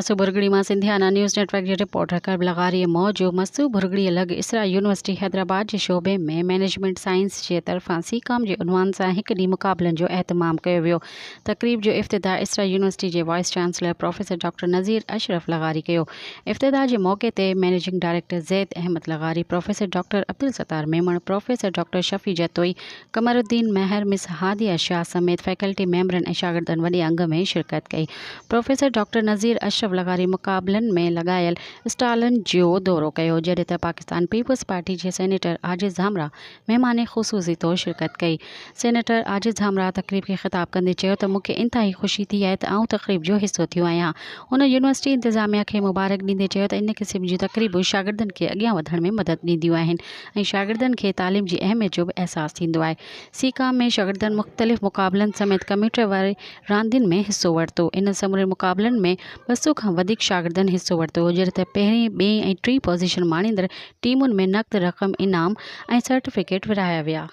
مسو ڀرڳڙي مان Sindhiana news net work جي reporter ڪرب لغاريء موجب مسو ڀرڳڙيء لڳ اسرا يونيورسٽي حيدرآباد جي شعبي ۾ مئنيجمينٽ سائنس جي طرفان سي ڪام جي عنوان سان هڪ ڏينهن مقابلن جو اهتمام ڪيو ويو. تقريب جو افتتاح اسرا يونيورسٽي جي vice chancellor professor doctor Nazir Ashraf لغاري ڪيو. افتتاح جي موقعي تي مئنيجنگ ڊائريڪٽر زيد احمد لغاري، professor doctor Abdul Sattar Memon, professor doctor Shafi Jatoi, Qamaruddin Mehar, miss Hadia Shah سميت فيڪلٽي ميمبرن ۽ شاگردن وڏي انگ ۾ شرڪت ڪئي. پروفيسر ڊاڪٽر نذير اشرف لغاري مقابلن ۾ لڳايل اسٽالن جو دورو ڪيو، جڏهن ته پاڪستان پيپلز پارٽي جي سينيٽر عاجز ڌامراهه مهمان خصوصي طور شرڪت ڪئي. سينيٽر عاجز ڌامراهه تقريب کي خطاب ڪندي چيو ته مون کي انتهائي خوشي ٿي آهي ته آئون تقريب جو حصو ٿيو آهيان. هن يونيورسٽي انتظاميا کي مبارڪ ڏيندي چيو ته ان قسم جون تقريبون شاگردن کي اڳيان وڌڻ ۾ مدد ڏينديون آهن ۽ شاگردن کي تعليم جي اهميت جو به احساس ٿيندو آهي. سي ڪام ۾ شاگردن مختلف مقابلن سميت ڪمپيوٽر واري راندين ۾ حصو ورتو. انهن سمورين مقابلن ۾ 200 کان وڌيڪ شاگردن حصو ورتو جڏهن ته پهرين، ٻئين ۽ ٽين پوزيشن ماڻيندڙ ٽيمن ۾ نقد رقم انعام ۽ سرٽيفڪيٽ ورهايا ويا.